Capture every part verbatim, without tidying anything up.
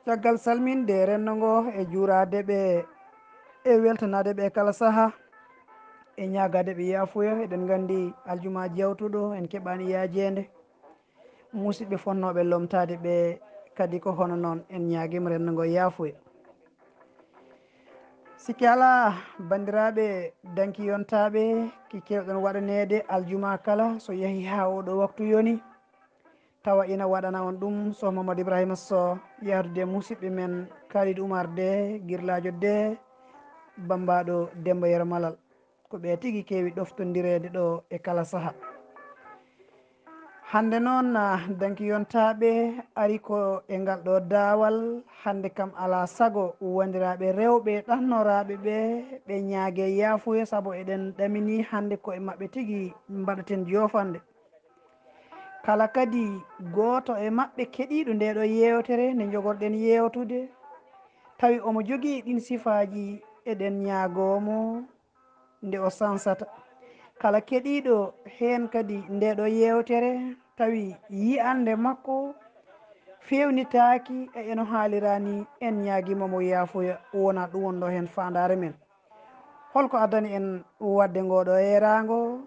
Caggal salminde renndo ngo e juuraade ɓe e weltanaade ɓe kala sahaa e ñaagaade ɓe yaafuya, eɗen nganndi aljuma jawtuɗo en keɓaani yaajeende. Musidɓe fonnooɓe lomtaade ɓe kadi ko hono noon en ñaagima renndo ngo yaafuya. Sikki alaa, banndiraaɓe danki yontaaɓe ki keewɗon waɗaneede aljuma kala so yahii haa oo ɗoo waktu yoni, tawa ina waɗana on ɗum Soh Mamadou Ibrahima Soh yahdude e musidɓe men Kalidou Oumar Dé, Girlaajo Dé, bammbaaɗo Demmba Yero Malal. Ko ɓe tigi keewi ɗoftondireede ɗo e kala sahaa. Hannde noon, ah, danki yontaaɓe ari ko e ngal ɗo daawal. Hannde kam alaa sago wondiraaɓe rewɓe ɗannoraaɓe ɓe, ɓe ñaage yaafuya sabu eɗen ɗamini hannde ko e maɓɓe tigi mbaɗaten joofande. Kala kadi gooto e maɓɓe keɗiiɗo nde ɗo yeewtere nde njogorɗen yeewtude, tawi omo jogii ɗin sifaaji, eɗen ñaagoo mo nde o sansata. Kala keɗiiɗo heen kadi nde ɗo yeewtere, tawi yi'annde makko feewnitaaki e eno haalira ni, en ñaagiima mo yaafuya, wona ɗum wonɗo heen faandaare men. Holko addani en waɗde ngoo ɗo eeraango?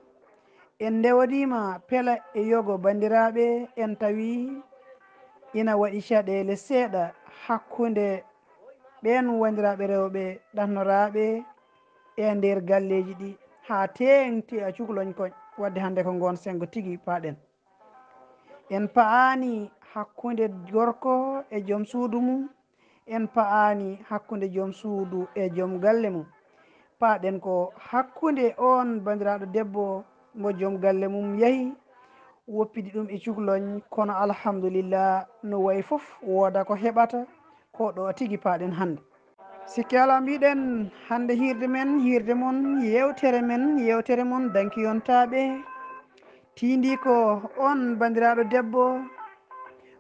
En ndewaniima pela e yogo banndiraaɓe, en tawi ina waɗi caɗeele seeɗa hakkunde ɓeen wondiraaɓe rewɓe ɗannoraaɓe e nder galleeji ɗi, haa teeŋti a cukloñ koñ, waɗde hannde ko ngoon senngo tigi paaɗen. En pa'aani hakkunde gorko e joom suudu mum, en pa'aani hakkunde joom suudu e joom galle mum. Pa'ɗen ko hakkunde oon banndiraaɗo debbo mo joom galle mum yahi, woppidi ɗum e cukloñ, kono alhamdulillah, no wayi fof wooda ko heɓata, ko ɗo tigi pa'ɗen hannde. Sikki alaa, mbiɗen hannde hiirde men, hiirde mon, yeewtere men, yeewtere mon, danki yontaaɓe. Tiindii ko oon banndiraaɗo debbo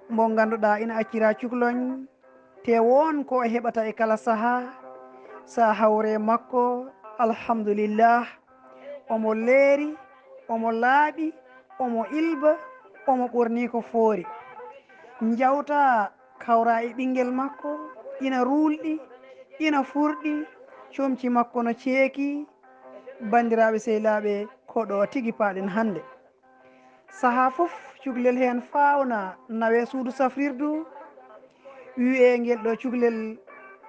mo ngannduɗaa ina accira cukloñ, te won ko o heɓata e kala sahaa, sa hawre makko, alhamdulillah, omo leeri, omo laaɓi, omo ilba, omo ɓorni ko foori. Njawta kawra e ɓinngel makko, ina ruulɗi, ina furɗi, comci makko no ceeki. Banndiraaɓe sehilaaɓe, ko ɗo tigi paaɗen hannde. Sahaa fof cuklel heen faawnaa, nawee suudu safrirdu, wiyee ngel ɗo cuklel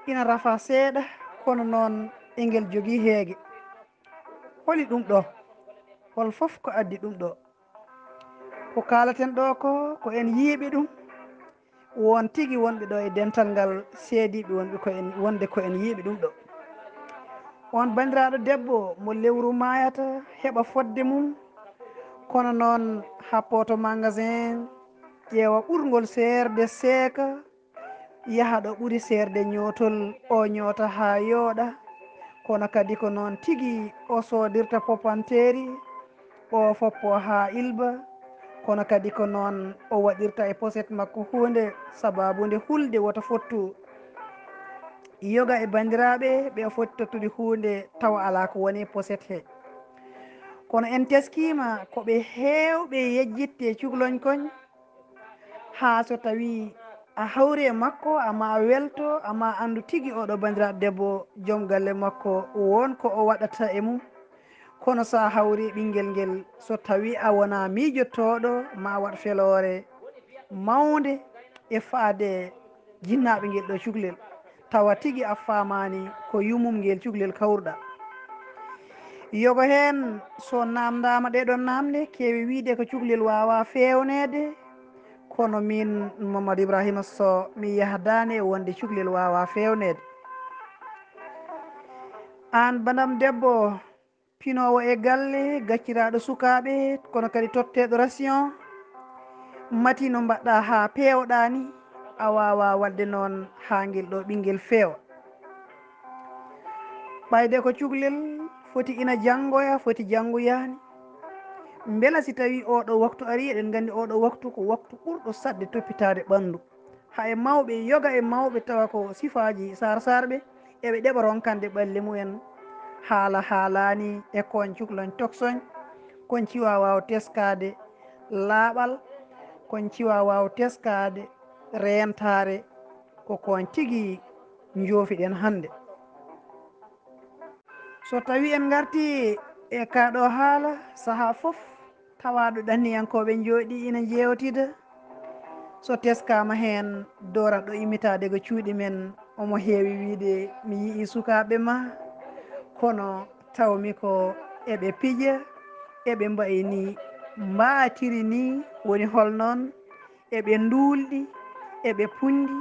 ina rafa seeɗa, kono noon engel jogii heege. Holi ɗum ɗo? Hol fof ko addi ɗum ɗo? Ko kaalaten ɗo ko, ko en yiiɓe ɗum. Won tigi wonɓe ɗo e dental ngal seediiɓe wonɓe ko en, wonde ko en yiiɓe ɗum ɗo. On banndiraaɗo debbo mo lewru maayata heɓa fodde mum, kono noon happo to magasin, ƴeewa ɓurngol seerde seeka, yaha ɗo ɓuri seerde ñootol, o ñoota haa yooɗa. Kono kadi ko noon tigi o soodirta popanteeri, o foppo haa ilba. Kono kadi ko noon o waɗirta e poset makko huunde, sababu nde hulde wota fottu. Yoga e banndiraaɓe ɓe o foti tottude huunde tawa alaa ko woni e poset he. Kono en teskiima ko ɓe heewɓe yejjitte cukloñ koñ, haa so tawii a hawri e makko, ama a welto, ama anndu tigi oɗo banndiraaɗo debbo, joom galle makko, won ko o waɗata e mum. Kono so a hawri e ɓinngel ngel, so tawii a wonaa miijotooɗo, ma waɗ feloore mawnde e faade jinnaaɓe ngel ɗo cuklel, tawa tigi a faamaani ko yummum ngel cuklel kawruɗaa. Yogo heen, so naamndaama ɗee ɗoon naamnde, keewi wiyde ko cuklel waawaa feewneede, kono miin Mamadou Ibrahima Sow mi yahdaani e wonde cuklel waawaa feewneede. Aan banam debbo, pinoowo e galle, gacciraaɗo sukaaɓe, kono kadi totteeɗo ration, mati no mbaɗɗaa haa peewɗaa ni, a waawaa waɗde noon haa ngel ɗo ɓinngel feewa. Ɓayde ko cuklel foti ina janngoya, foti janngoyaani. Mbela si tawii oɗo waktu arii, eɗen nganndi oɗo waktu ko waktu ɓurɗo saɗde toppitaade ɓanndu. Haa e mawɓe yoga e mawɓe tawa ko sifaaji sarsarɓe, eɓe ɗeɓa ronkande ɓalli mumen. Haala haalaani e koñ cukloñ toksoñ, koñ ciwa waaw teskaade laaɓal, koñ ciwa waaw teskaade reentaare. ko koñ tigi njoofiɗen hannde. So tawii en ngartii e kaa ɗoo haala, sahaa fof tawaaɗo ɗanniyankooɓe njooɗii ina njeewtida. So teskaama heen, dooraɗo immitaade ko cuuɗi men, omo heewi wiyde, "Mi yiyii sukaaɓe ma, kono tawmi ko eɓe pija, eɓe mbayi nii, mbaatiri nii, woni hol noon?" Eɓe nduulɗi, eɓe punndi,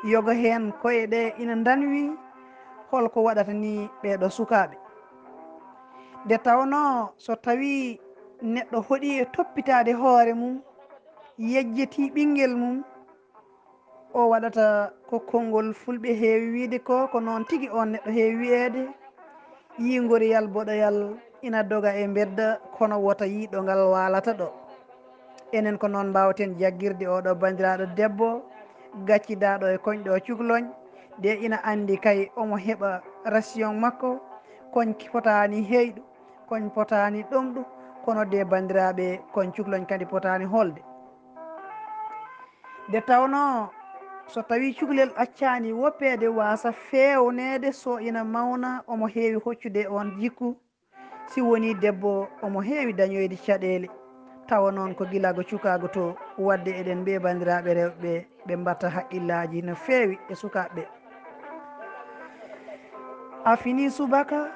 yoga heen koye ɗe ina ndanwi. Hol ko waɗata ni ɓeeɗo sukaaɓe? Nde tawnoo so tawii neɗɗo hoɗii e toppitaade hoore mum, yejjetii ɓinngel mum, o waɗata ko konngol fulɓe heewi wiyde ko, ko noon tigi oon neɗɗo heewi wiyeede. Yiingoriyal boɗoyal ina doga e mbedda, kono wota yiiɗo ngal waalata ɗo. Enen ko noon mbaawten jaggirde oɗo banndiraaɗo debbo, gaccidaaɗo e koñ ɗo cukloñ, de ina anndi kay omo heɓa ration makko, koñ potaani heyɗu, koñ potaani ɗomɗu, kono de banndiraaɓe koñ cukloñ kadi potaani holde. Nde tawnoo so tawii cukalel accaani woppeede waasa feewneede, so ina mawna, omo heewi hoccude oon jikku. Si wonii debbo, omo heewi dañoyde caɗeele. Tawa noon ko gila ko cukaagu to, waɗde eɗen mbiyee banndiraaɓe rewɓe ɓe mbaɗta haqqillaaji no feewi e sukaaɓe ɓe. A finii subaka,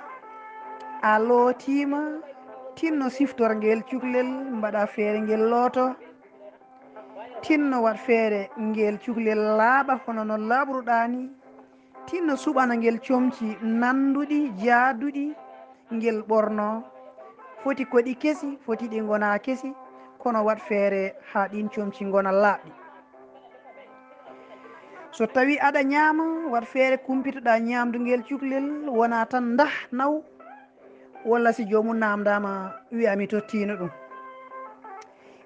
a lootiima, tinno siftor ngeel cukalel, mbaɗa feere ngel looto. Tinno waɗ feere ngeel cukalel laaɓa hono no laaɓruɗaa ni. Tinno suɓana ngel comci nannduɗi, jaaduɗi, ngel ɓorno. Foti ko ɗi kesi, foti ɗi ngona kesi, kono waɗ feere haa ɗiin comci ngona laaɓɗi. So tawii aɗa ñaama, waɗ feere kumpitoɗaa ñaamdu ngeel cukalel, wona tan ndah naw, walla si joomum naamndaama, wiya mi tottiino ɗum.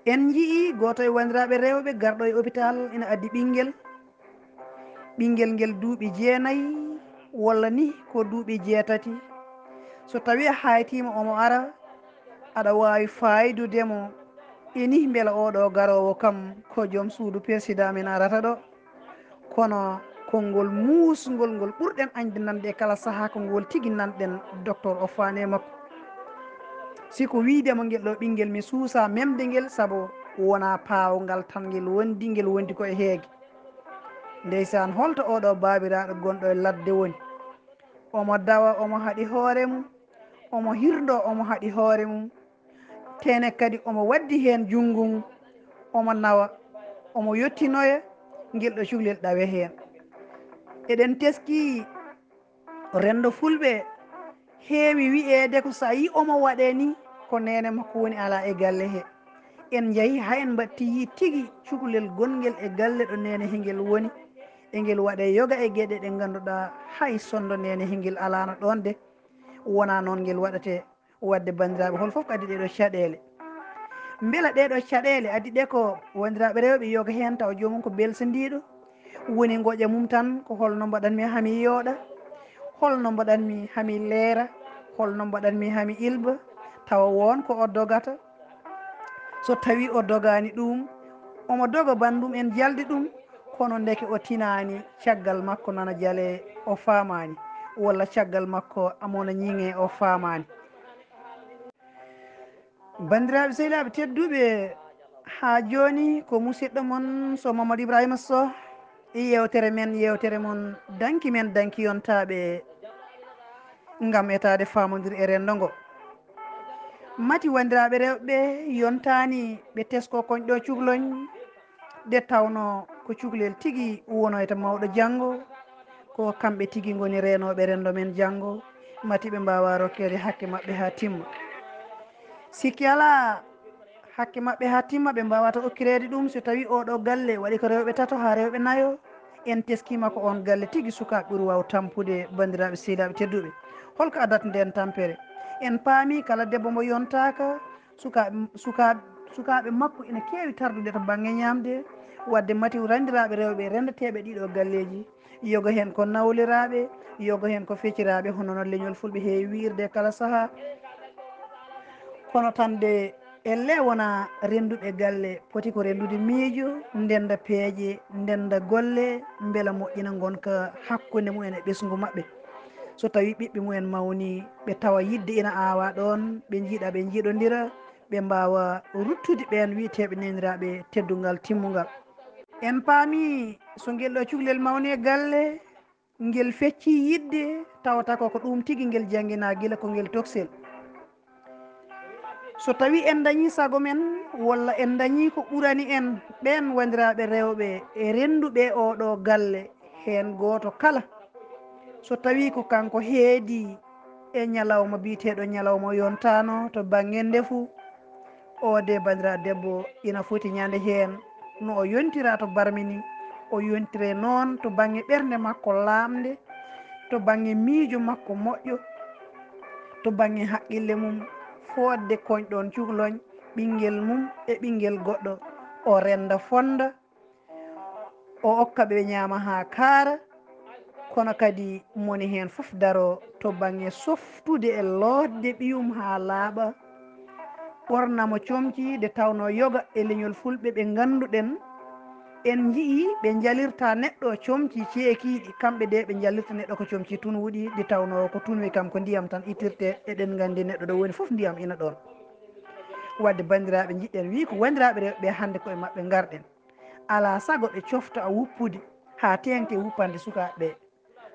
En njiyii gooto e wanndiraaɓe rewɓe garɗo e opitaal ina addi ɓinngel. Ɓinngel ngel duuɓi jeenayi walla ni ko duuɓi jeetati. So tawii a haaytiima omo ara, aɗa waawi faayidude mo e nih mbela oɗo garoowo kam ko joom suudu persidaa men arata ɗo. Kono konngol muusngol ngol ɓurɗen añde nande e kala sahaa ko ngol tigi nanɗen docteur o faani e makko. Si ko wiyde mo ngel ɗo ɓinngel mi suusaa memde ngel, sabu wonaa paawngal tan ngel wondi, ngel wondi ko e heege. Ndeysaan, holto oɗo baabiraaɗo gonɗo e ladde woni? Omo dawa, omo haɗi hoore mum, omo hirndo, omo haɗi hoore mum. Tene kadi omo waddi heen junngo mum, omo nawa, omo yottinoya, ngel ɗo cukalel ɗawe heen. Eɗen teskii renndo fulɓe heewi wiyeede ko so a yii omo waɗee ni, ko neene makko woni alaa e galle he. En njahi haa en mbaɗti yii tigi cukalel gonngel e galle ɗo neene he ngel woni, e ngel waɗee yoga e geɗe ɗe ngannduɗaa hay sonndo neene he ngel alaano ɗoon de. Wonaa noon ngel waɗatee. Waɗde banndiraaɓe, hol fof ko addi ɗee ɗoo caɗeele? Mbela ɗee ɗoo caɗeele addi ɗe ko wanndiraaɓe rewɓe yoga heen tawa joomum ko belsindiiɗo, woni ngoƴa mum tan ko holno mbaɗatmi haa mi yooɗa, holno mbaɗatmi haa mi leera, holno mbaɗatmi haa mi ilba, tawa won ko o dogata. So tawii o dogaani ɗum, omo doga banndum en jaldi ɗum, kono ndeke o tinaani, caggal makko nana jalee o faamaani, walla caggal makko amona ñiŋee o faamaani. Banndiraaɓe sehilaaɓe tedduɓe, haa jooni ko musidɗo mon Sow Mamadou Ibrahima Sow e yeewtere men, yeewtere mon danki men, danki yontaaɓe ngam etaade faamondir e renndo ngo. Mati wanndiraaɓe rewɓe yontaani ɓe tesko koñ ɗo cukloñ, nde tawnoo ko cukalel tigi wonoyta mawɗo janngo, ko kamɓe tigi ngoni reenooɓe renndo men janngo, mati ɓe mbaawaa rokkeede hakke maɓɓe haa timma. Sikki alaa, hakke maɓɓe haa timma ɓe mbaawataa okkireede ɗum so tawii oo ɗoo galle waɗi ko rewɓe tato haa rewɓe nayo. En teskiima ko oon galle tigi sukaaɓe ɓuri waaw tampude, banndiraaɓe sehilaaɓe tedduɓe. Hol ko addata ndeen tampere? En paami kala debbo mbo yontaaka, sukaaɓe, sukaaɓe, sukaaɓe makko ina keewi tardude to bannge ñaamde. Waɗde mati ranndiraaɓe rewɓe renndeteeɓe ɗiɗo galleeji, yoga heen ko nawliraaɓe, yoga heen ko fecciraaɓe, hono no leñol fulɓe heewi wiyirde kala sahaa. Kono tan de Ellee wonaa rennduɓe galle poti ko renndude miijo, ndennda peeje, ndennda golle, mbela moƴƴina ngonka hakkunde mumen e ɓesngu maɓɓe. So tawii ɓiɓɓe mumen mawnii, ɓe tawa yiɗde ina aawaa ɗoon, ɓe njiɗa, ɓe njiɗondira, ɓe mbaawa ruttude ɓeen wiyeteeɓe neeniraaɓe teddungal timmungal. En paamii so ngel ɗo cukalel mawni e galle, ngel feccii yiɗde, tawata ko ko ɗum tigi ngel jannginaa gila ko ngel toksel. So tawii en ndañii sago men, walla en ndañii ko ɓurani en, ɓeen wanndiraaɓe rewɓe e rennduɓe oo ɗoo galle, heen gooto kala, so tawii ko kanko heedi e ñalawma biyeteeɗo ñalawma yontaano to bannge ndefu, oo de banndiraaɗo debbo ina foti ñande heen no o yontira to barmini, o yontire noon to bannge ɓernde makko laaɓnde, to bannge miijo makko moƴƴo, to bannge haqqille mum, fodde koñ ɗoon cukloñ ɓinngel mum e ɓinngel goɗɗo, o rennda fonnda, o okka ɓe ñaama haa kaara, kono kadi moni heen fof daro to bannge softude e lootde ɓiyum haa laaɓa, ɓorna mo comci, nde tawnoo yoga e leñol fulɓe ɓe ngannduɗen, en njiyii ɓe njalirta neɗɗo comci ceekiiɗi, kamɓe de ɓe njalirta neɗɗo ko comci tunwuɗi, nde tawnoo ko tunwi kam ko ndiyam tan ittirte, eɗen nganndi neɗɗo ɗo woni fof ndiyam ina ɗoon. Waɗde banndiraaɓe, njiɗɗen wii ko wanndiraaɓe rewɓe ɓe hannde koye maɓɓe ngarɗen. Alaa sago ɓe cofta wuppude haa teeŋti e wuppande sukaaɓe ɓe,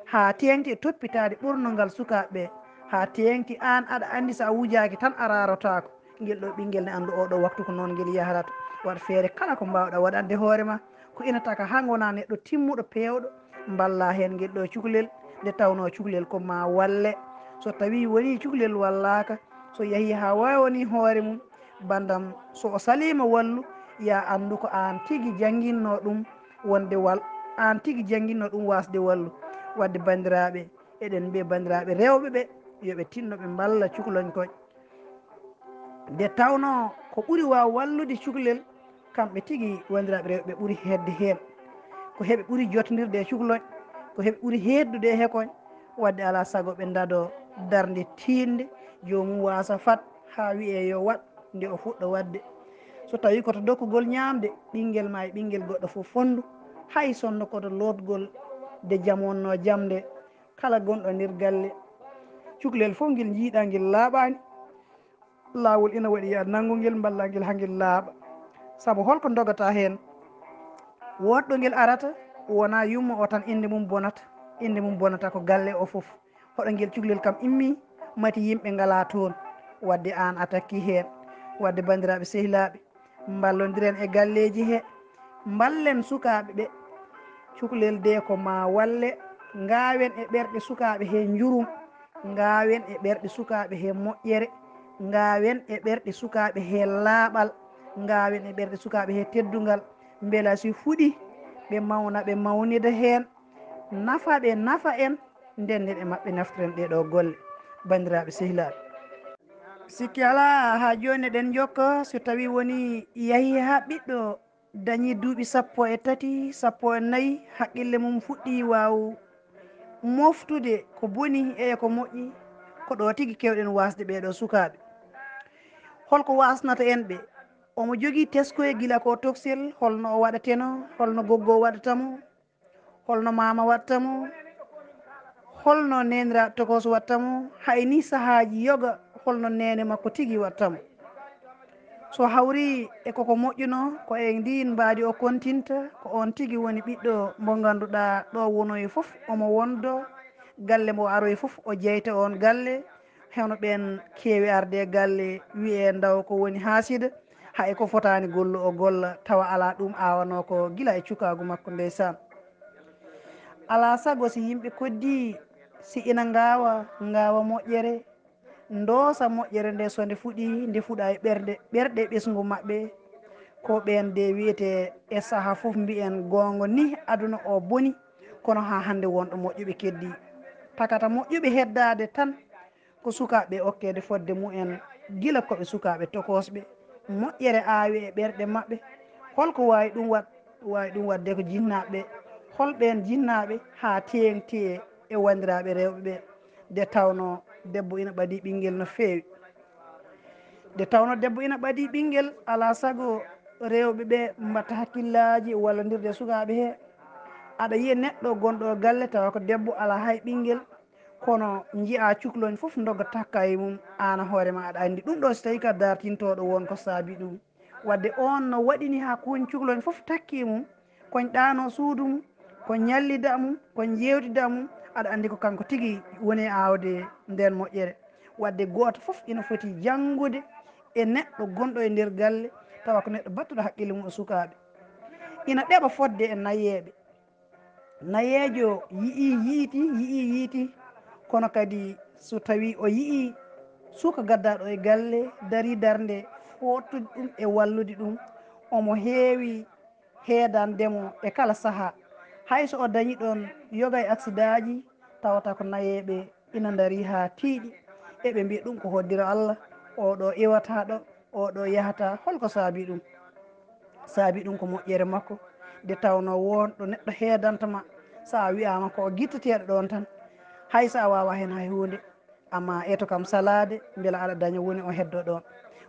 haa teeŋti e toppitaade ɓornongal sukaaɓe ɓe, haa teeŋti aan aɗa anndi so a wujaaki tan a raarotaako. Ngel ɗo ɓinngel ne anndu oo ɗo waktu ko noon ngel yahrata. Waɗ feere kala ko mbaawɗa waɗande hoore ma, ko ina taka haa ngona neɗɗo timmuɗo peewɗo, mballa heen ngel ɗo cukalel, nde tawnoo cukalel ko ma walle. So tawii wonii cukalel wallaaka, so yahii haa waawanii hoore mum, banndam so o saliima wallu, ya anndu ko aan tigi jannginnoo ɗum wonde wal, aan tigi jannginnoo ɗum waasde wallu. Waɗde banndiraaɓe, eɗen mbiya banndiraaɓe rewɓe ɓe, yo ɓe tinno ɓe mballa cukloñ koñ. Nde tawnoo ko ɓuri waaw wallude cukalel, kamɓe tigi wanndiraaɓe rewɓe ɓe ɓuri heedde heen. Ko heɓe ɓuri jotondirde e cukloñ, ko heɓe ɓuri heeddude e hekoñ. Waɗde alaa sago ɓe ndadoo darnde tiiɗnde, joomum waasa fat haa wiyee yo waɗ nde o fuɗɗo waɗde. So tawii ko to dokkugol ñaamde, ɓinngel ma e ɓinngel goɗɗo fof fonndu, hay sonno ko to lootgol de jam wonnoo jam nde, kala gonɗo nder galle, cukalel fof ngel njiiɗaa ngel laaɓaani, laawol ina waɗi yo a nanngu ngel, mballa ngel haa ngel laaɓa. Sabu holko ndogata heen? Woɗɗo ngel arata, wonaa yumma o tan innde mum bonata, innde mum bonata ko galle o fof. Hoɗo ngel cukalel kam immii, mati yimɓe ngalaa toon, waɗde aan a takkii heen. Waɗde banndiraaɓe sehilaaɓe, mballondiren e galleeji he, mballen sukaaɓe ɓe. Cukalel de ko ma walle, ngaawen e ɓerɗe sukaaɓe he njurum, ngaawen e ɓerɗe sukaaɓe he moƴƴere, ngaawen e ɓerɗe sukaaɓe he laaɓal, ngaawen e ɓerɗe sukaaɓe he teddungal, mbela si fuɗi ɓe mawna, ɓe mawnida heen, nafa ɓe, nafa en, ndennden e maɓɓe naftiren ɗee ɗoo golle. Banndiraaɓe sehilaaɓe, sikki alaa, haa jooni eɗen njokka, so tawii wonii yahii haa ɓiɗɗo dañii duuɓi sappo e tati, sappo e nayi, haqqille mum fuɗɗii waaw moftude ko boni e ko moƴƴi, ko ɗo tigi keewɗen waasde ɓee ɗoo sukaaɓe. Holko waasnata en ɓe? Omo jogii teskoye gila ko toksel, holno o waɗatenoo, holno goggoo waɗata mo, holno maama waɗta mo, holno neeniraaɗo tokooso waɗta mo, hay ni sahaaji yoga, holno neene makko tigi waɗta mo. So hawrii e koko moƴƴunoo, ko e ndiin mbaadi o kontinta, ko oon tigi woni ɓiɗɗo mbo ngannduɗaa ɗo wonoyi fof omo wondo, galle mbo aroyi fof o jeyta oon galle, hono ɓeen keewi arde e galle wiyee ndaw ko woni haasida, hay ko fotaani gollu o golla, tawa alaa ɗum aawanoo ko gila e cukaagu makko ndeysaan. Alaa sago si yimɓe koddii, si ina ngaawa, ngaawa moƴƴere, ndoosa moƴƴere nde so nde fuɗii, nde fuɗa e ɓerɗe, ɓerɗe ɓesngu maɓɓe, ko ɓeen de wiyetee e saha fof mbiyen goonga ni aduna o boni, kono haa hannde wonɗo moƴƴuɓe keddii. Takata moƴƴuɓe heddaade tan ko sukaaɓe okkeede fodde mumen gila ko ɓe sukaaɓe tokosɓe, moƴƴere aawe e ɓerɗe maɓɓe. Holko waawi ɗum waɗ-, waawi ɗum waɗde ko jinnaaɓe ɓe? Hol ɓeen jinnaaɓe haa teeŋti e, e wanndiraaɓe rewɓe ɓe? Nde tawnoo debbo ina ɓadii ɓinngel no feewi. Nde tawnoo debbo ina ɓadii ɓinngel, alaa sago rewɓe ɓee mbaɗta hakkillaaji e wallondirde e sukaaɓe hee. Aɗa yiya neɗɗo gonɗo e galle tawa ko debbo, alaa hay ɓinngel, kono njiyaa cukalel fof ndogga takka e mum, aan hoore ma aɗa anndi ɗum ɗo, so tawii ka dartintooɗo won ko saabi ɗum. Wadde oon no waɗini haa kuuñ cukalel fof takki e mum, koñ ɗaanoo suudu mum, koñ ñallida mum, koñ njeewtida mum, aɗa anndi ko kanko tigi woni e aawde ndeen moƴƴere. Wadde gooto fof ina foti janngude e neɗɗo gonɗo e nder galle, tawa ko neɗɗo battuɗo haqqille mum e sukaaɓe. Ina ɗeɓa fotde e nayeeɓe. Nayeejo yiyii yiyti, yiyii yiyti, kono kadi so tawii o yiyii suka gaddaaɗo e galle, darii darnde fooɗtude ɗum e wallude ɗum, omo heewi heedande mo e kala sahaa. Hay so o dañii ɗoon yoga e aksidaaji, tawata ko nayeeɓe ina ndarii haa tiiɗi, eɓe mbiya ɗum ko hoddiro Allah, oɗo iwata ɗo, oɗo yahata, hol ko saabii ɗum? Saabii ɗum ko moƴƴere makko, nde tawnoo won ɗo neɗɗo heedanta ma, so a wiyaama ko o gitteteeɗo ɗoon tan, hay so a waawaa heen hay huunde, amma eto kam salaade, mbela aɗa daña woni o heddo ɗoon.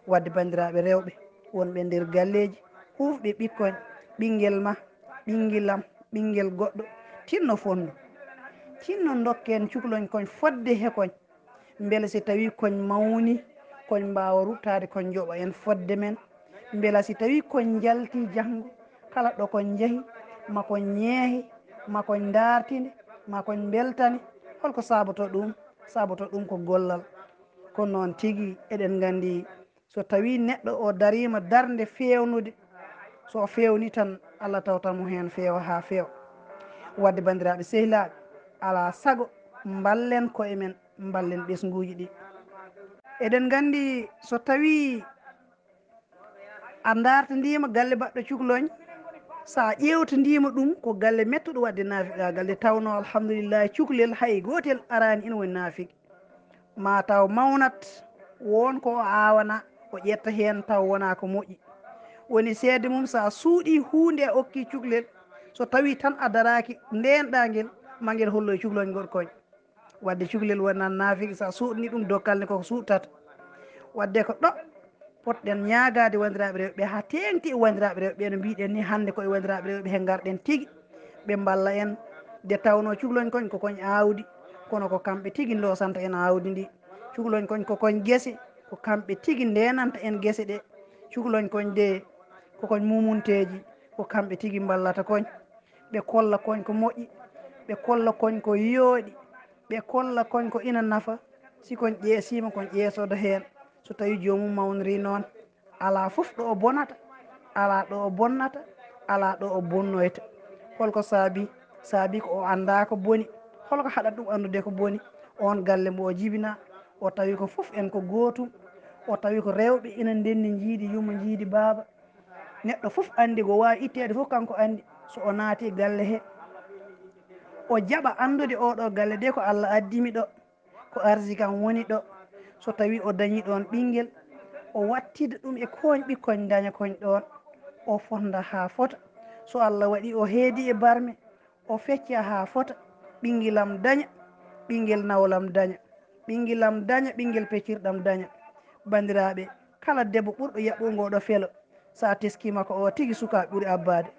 Wadde banndiraaɓe rewɓe wonɓe nder galleeji, huufɓe ɓikkoñ, ɓinngel ma, ɓinngel am, ɓinngel goɗɗo, tinno fonndu. Tinno ndokken cukalel koñ fotde he koñ. Mbele so tawii koñ mawni, koñ mbaawa ruttaade, koñ njoɓa en fotde men. Mbela so tawii koñ njaltii janngo, kala ɗo koñ njehi, ma koñ ñeehe, ma koñ ndaartinde, ma koñ mbeltane, hol ko saabotoo ɗum? Saabotoo ɗum ko gollal. Kono noon tigi, eɗen nganndi, so tawii neɗɗo o dariima darnde feewnude, so o feewnii tan, Allah tawtan mo heen feewa haa feewa. Wadde banndiraaɓe sehilaaɓe, alaa sago mballen koye men, mballen ɓesnguuji ɗi. Eɗen nganndi so tawii a ndaartindiima galle baɗɗo cukalel, so a ƴeewtindiima ɗum, ko galle mettuɗo waɗde naafigaagal, nde tawnoo alhamdulillahi cukalel hay gootel araani ina woni naafik. Ma taw mawnat, won ko o aawana, o ƴetta heen taw wonaa ko moƴƴi. Woni seede mum, so a suuɗii huunde a okkii cukalel, so tawii tan a daraaki ndeenɗaa ngel, ma ngel holloy cukalel ngol koñ. Wadde cukalel wonaa naafik, so a suuɗnii ɗum dokkal ne koko suuɗtata. Wadde ko ɗo potɗen ñaagaade wanndiraaɓe rewɓe haa teeŋti e wanndiraaɓe rewɓe no mbiɗen ni hannde, ko e wanndiraaɓe rewɓe he ngarɗen tigi, ɓe mballa en. Nde tawnoo cukalel koñ ko koñ aawdi, kono ko kamɓe tigi ndosanta en aawdi ndi. Cukalel koñ ko koñ gese, ko kamɓe tigi ndeenanta en gese ɗe. Cukalel koñ de ko koñ mumunteeji, ko kamɓe tigi mballata koñ. Ɓe kolla koñ ko moƴƴi, ɓe kolla koñ ko yooɗi, ɓe kolla koñ ko ina nafa. Si koñ ƴeesiima, koñ ƴeesooda heen. So tawii joomum mawnirii noon, alaa fof ɗo o bonata, alaa ɗo o bonnata, alaa ɗo o bonnoyta. Hol ko saabii? Saabii ko o anndaa ko boni. Hol ko haɗata ɗum anndude ko boni? Oon galle mbo o jibinaa, o tawi ko fof en ko gootum, o tawi ko rewɓe ina ndenndi njiidi yumma njiidi baaba. Neɗɗo fof anndi ko waawi itteede fof kanko anndi. So o naati galle he, o jaɓa anndude oɗo galle de ko Allah addi mi ɗo, ko arziki am woni ɗo. So tawii o dañii ɗoon ɓinngel, o wattida ɗum e koñ ɓikkoñ daña koñ ɗoon, o fonda haa fota. So Allah waɗii o heedi e barme, o fecca haa fota, ɓinngel am daña, ɓinngel nawlam daña, ɓinngel am daña, ɓinngel peccirɗam daña. Banndiraaɓe, kala debbo ɓurɗo yaɓɓude ngoo ɗo felo, so a teskiima ko o tigi sukaaɓe ɓuri abbaade.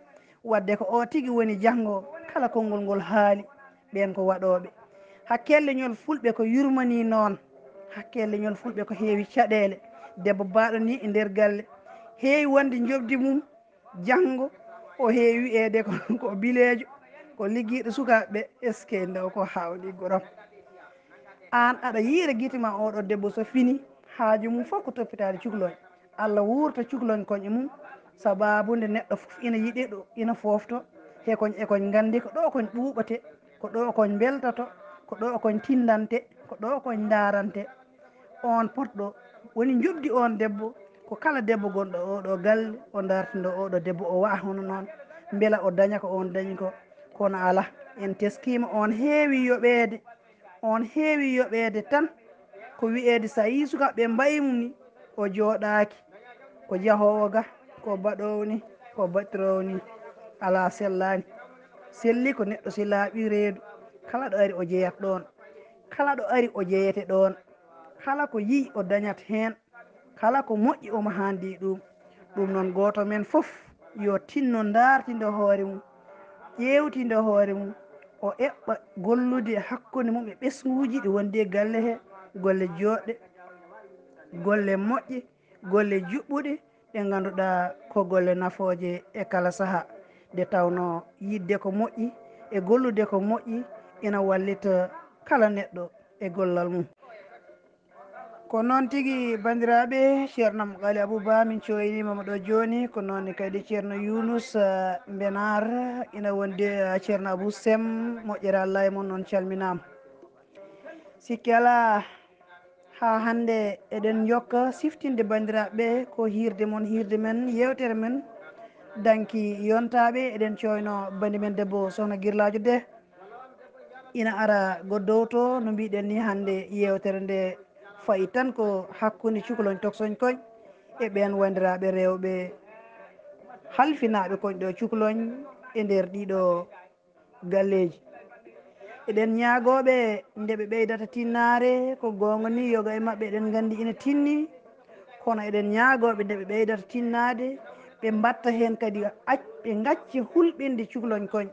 Wadde ko o tigi woni janngo, kala konngol ngol haali, ɓeen ko waɗooɓe. Hakkelle ñol fulɓe ko yurmanii noon, hakkelle ñol fulɓe ko heewi caɗeele. Debbo baaɗo nii e nder galle, heewi wonde njoɓdi mum, janngo o heewi wiyeede ko, ko bileejo, ko liggiiɗo sukaaɓe ɓe. Eskey, ndaw ko haawɗi goram. Aan aɗa yiira gite ma oɗo debbo so fini, haaju mum fof ko toppitaade cukalel. Allah wuurta cukalel koñ e mum, sabaabu nde neɗɗo fof ina yiɗi ɗo, ina foofto, he koñ e koñ nganndi ko ɗo koñ ɓuuɓate, ko ɗo koñ mbeltato, ko ɗo koñ tindante, ko ɗo koñ ndaarante. Oon potɗo woni njoɓdi oon debbo, ko kala debbo gonɗo oɗo galle, o dartindo oɗo debbo, o wa'a hono noon, mbela o daña ko oon dañi ko. Kono alaa, en teskiima, oon heewi yoɓeede, oon heewi yoɓeede tan, ko wiyeede so a yii sukaaɓe ɓe mbayi mum ni, o jooɗaaki, ko jahoowo ga, ko baɗoowo ni, ko baɗtiroowo ni, alaa sellaani. Selli ko neɗɗo si laaɓii reedu, kala ɗo ari o jeyat ɗoon, kala ɗo ari o jeyete ɗoon, kala ko yii o dañat heen. kala ko moƴƴi omo haandi ɗum. Ɗum noon, gooto men fof yo tinno ndaartindo hoore mum, ƴeewtindo hoore mum, o eɓɓa gollude hakkunde mum e ɓesnguuji ɗi wondi e galle he, golle jooɗɗe, golle moƴƴe, golle juɓɓuɗe, ɗe ngannduɗaa ko golle nafooje e kala sahaa, nde tawnoo yiɗde ko moƴƴi e gollude ko moƴƴi ina wallita kala neɗɗo e gollal mum. Ko noon tigi, banndiraaɓe, Ceerno Am Qaali Abuu Ba, min cooyniima mo ɗo jooni, ko noon ne kadi Ceerno Yuunus, eh, Mbenaar, ina wondi, eh, Ceerno Abuu Sem, moƴƴere Allah e mon, on calminaama. Sikke alaa, haa hannde eɗen njokka siftinde banndiraaɓe ɓe ko hiirde mon, hiirde men, yeewtere men, danki yontaaɓe, eɗen cooyno banndi men debbo Sohna Girlaajo de. Ina ara go dowto, no mbiɗen ni, hannde yeewtere nde fayi tan ko hakkunde cukalon toksoñ koñ e ɓeen wanndiraaɓe rewɓe halfinaaɓe koñ ɗo cukalon e nder ɗiɗo galleeji. Eɗen ñaagooɓe nde ɓe ɓeydata tinnaare, ko goonga ni, yoga e maɓɓe eɗen nganndi ina tinni, kono eɗen ñaagooɓe nde ɓe ɓeydata tinnaade, ɓe mbatta heen kadi ac-, ɓe ngacca hulɓinde cukalon koñ.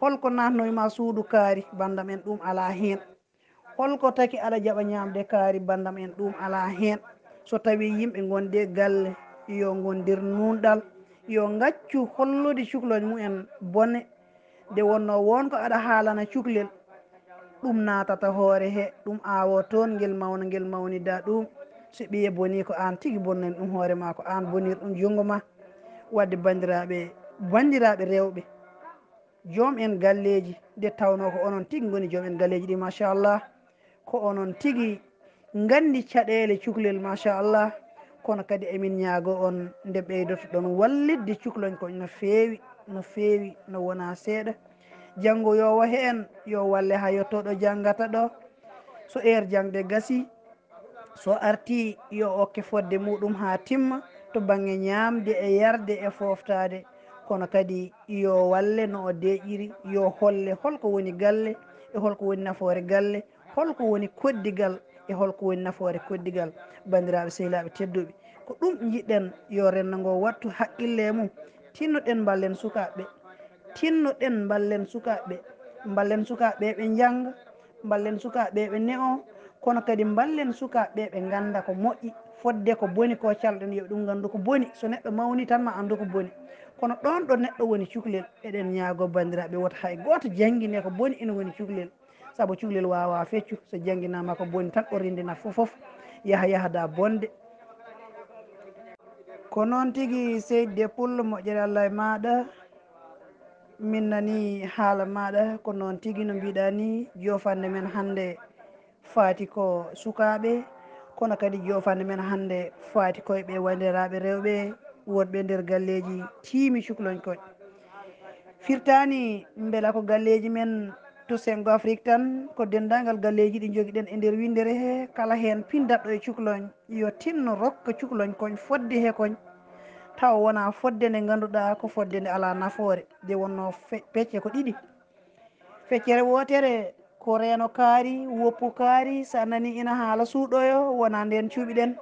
Holko naatnoy ma suudu kaari, banndam en, ɗum alaa heen. Holko taki aɗa jaɓa ñaamde kaari, banndam en, ɗum alaa heen. So tawii yimɓe ngondi e galle, yo ngondir nuunɗal, yo ngaccu hollude cukalon mumen bone. Nde wonnoo won ko aɗa haalana cukalel, ɗum naatata hoore he, ɗum aawoo toon, ngel mawna, ngel mawnida ɗum. So ɓiye bonii, ko aan tigi bonnani ɗum hoore ma, ko aan bonir ɗum junngo ma. Waɗde banndiraaɓe, banndiraaɓe rewɓe, joom en galleeji, nde tawnoo ko onon tigi ngoni joom en galleeji ɗi, machallah. Ko onon tigi nganndi caɗeele cukalel, machallah. Kono kadi emin ñaagoo on nde ɓeydotoɗon wallitde cukalon koñ no feewi, no feewi, no wonaa seeɗa. Janngo yo wo heen, yo walle haa yetto ɗo janngata ɗo. So heure jaŋde gasii, so artii, yo okke fodde muɗum haa timma to bannge ñaamde e yarde e fooftaade. Kono kadi yo walle no o deeƴiri, yo holle holko woni galle e holko woni nafoore galle, holko woni koddigal e holko woni nafoore koddigal. Banndiraaɓe sehilaaɓe tedduɓe, ko ɗum njiɗɗen, yo renndo ngo wattu haqqille mum. Tinnoɗen, mballen sukaaɓe ɓe. Tinnoɗen, mballen sukaaɓe ɓe. Mballen sukaaɓe ɓe, ɓe njannga. Mballen sukaaɓe ɓe, ɓe ne'o. Kono kadi mballen sukaaɓe ɓe, ɓe ngannda ko moƴƴi. Fodde ko boni ko calɗen, yo ɓe ɗum nganndu ko boni. So neɗɗo mawni tan, ma anndu ko boni. Kono ɗoon ɗo neɗɗo woni cukalel, eɗen ñaagoo, banndiraaɓe, wota hay gooto janngine ko boni ina woni cukalel. Sabu cukalel waawaa feccu, so jannginaama ko boni tan, o renndina fof, fof yaha, yahda bonde. Ko noon tigi, Seydi Depul, moƴƴere Allah e maaɗa. Min nanii haala maaɗa, ko noon tigi no mbiɗa ni, joofande men hannde faati ko sukaaɓe, kono kadi joofande men hannde faati ko e ɓe wanndiraaɓe rewɓe wonɓe nder galleeji tiimi cukalon koñ. Firtaani mbela ko galleeji men to Sengo Afrik tan, ko denndaangal galleeji ɗi njogiɗen e nder winndere he, kala heen pinndatɗo e cukalon yo tinno rokka cukalon koñ fodde he koñ, tawa wonaa fodde nde ngannduɗaa ko fodde nde alaa nafoore, nde wonnoo fe-, pecce ko ɗiɗi. Feccere wootere ko reeno kaari, woppu kaari, so a nanii ina haala suuɗoyo, wonaa ndeen cuɓiɗen.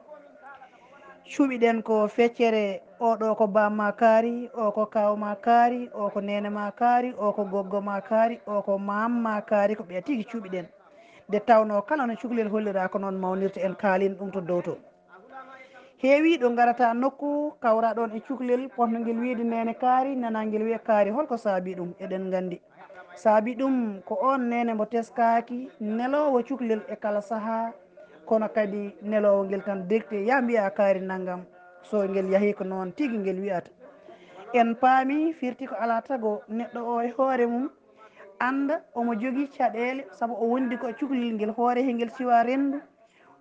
Cuɓiɗen ko feccere, oo ɗoo ko baam maa kaari, oo ko kaaw maa kaari, oo ko neene maa kaari, oo ko goggo maa kaari, oo ko maam maa kaari, ko ɓe tigi cuɓiɗen. Nde tawnoo kala no cukalel holliraa, ko noon mawnirta, en kaalii ɗum to dow to. Heewii ɗo ngarata nokku, kawra ɗoon e cukalel, potno ngel wiyde neene kaari, nana ngel wiya kaari. Holko saabii ɗum? Eɗen nganndi. Saabii ɗum ko oon neene mbo teskaaki, neloowo cukalel e kala sahaa, kono kadi neloowo ngel tan degte, yaa mbiyaa kaari nanngam, so ngel yahii ko noon tigi ngel wiyata. En paami, firti ko alaa tago neɗɗo o e hoore mum annda omo jogii caɗeele, sabu o wondi ko e cukalel ngel, hoore he ngel siwaa renndu.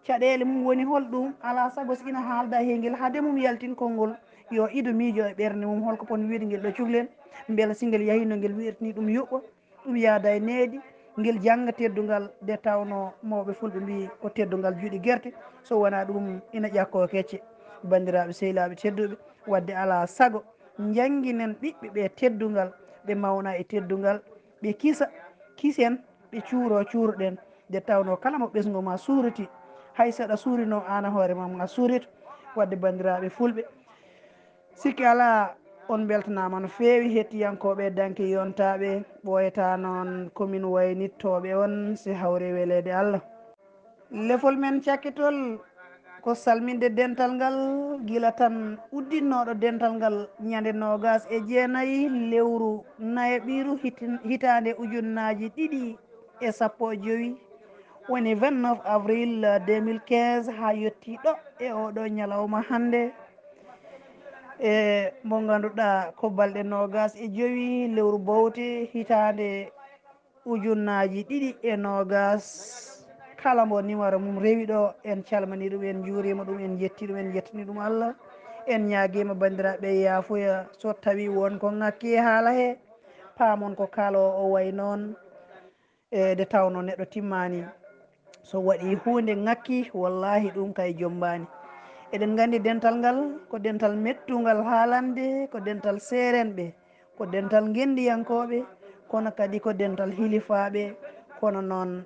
Caɗeele mum woni hol ɗum? Alaa sago so ina haalda he ngel, hade mum yaltin konngol, yo ido miijo e ɓernde mum, holko pon wiyde ngel ɗo cukalel, mbela si ngel yahii no ngel wiirtini ɗum yuɓɓo, ɗum yaada e needi, ngel jannga teddungal, nde tawnoo mawɓe fulɓe mbiyi ko teddungal juuɗe gerte, so wonaa ɗum ina ƴakkoo kecce. Banndiraaɓe sehilaaɓe tedduɓe, waɗde alaa sago njannginen ɓiɓɓe ɓe teddungal, ɓe mawna e teddungal, ɓe kisa, kisen, ɓe cuuro, cuuroɗen. Nde tawnoo kala mo ɓesngu ma suuriti, hay so aɗa suurinoo aan e hoore ma, ma suuritu, Wadde banndiraaɓe fulɓe, sikki alaa on mbeltanaama no feewi, hettiyankooɓe Danki yontaaɓe, ɓooyata noon ko min waynittooɓe on si hawre weleede Allah. Lefol men cakkitol ko salminde dental ngal, gila tan uddinnooɗo dental ngal ñande noogas e jeenayi lewru nayaɓiiru hitin-, hitaande ujunnaaji ɗiɗi e sappo e jowi, woni vingt-neuf avril deux mille quinze, haa yettii ɗo e oɗo ñalawma hannde, e mo ngannduɗaa ko balɗe noogas e jowi lewru bowte hitaande ujunnaaji ɗiɗi e noogas. Kala mbo numéro mum rewi ɗo, en calmini ɗum, en njuurima ɗum, en jetti ɗum, en jettini ɗum Allah. En ñaagiima banndiraaɓe yaafuya so tawi won ko ŋakki e haala he, paamon ko kaaloowo o wayi noon. E nde tawno neɗɗo timmaani, so waɗi huunde ŋakki, wallahi ɗum kay jommbaani. Eɗen nganndi dental ngal ko dental mettungal haalande, ko dental seerenɓe, ko dental ngenndiyankooɓe, kono kadi ko dental hilifaaɓe, kono noon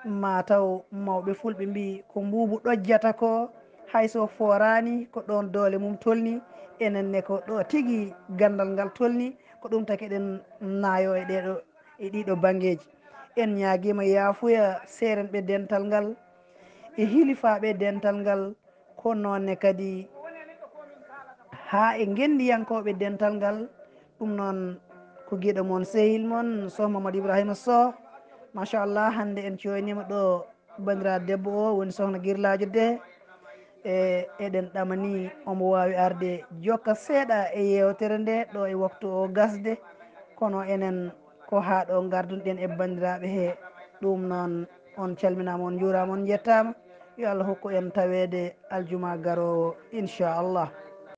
maa taw mawɓe fulɓe mbii ko mbuubu ɗojjata ko, hay so fooraani ko ɗoon doole mum tolni, enen ne ko ɗo tigi ganndal ngal tolni, ko ɗum taki eɗen naayo e ɗeeɗo, e ɗiɗo banngeeji. En ñaagiima yaafuya seerenɓe dental ngal e hilifaaɓe dental ngal, ko noonne kadi haa e ngenndiyankooɓe dental ngal. Ɗum noon ko giɗo mon, sehil mon, Soh Mamadou Ibrahima Soh. Machallah, hannde en cooyniima ɗo banndiraaɗo debbo o, woni Sohna Girlaajo Deh. E, eɗen ɗamani omo waawi arde jokka seeɗa e yeewtere nde ɗo e waktu o gasde, kono enen ko haa ɗo ngardunɗen e banndiraaɓe he. Ɗum noon, on calminaama, on njuuraama, on njettaama. Yo Allah hokku en taweede aljuma garoowo, inchallah.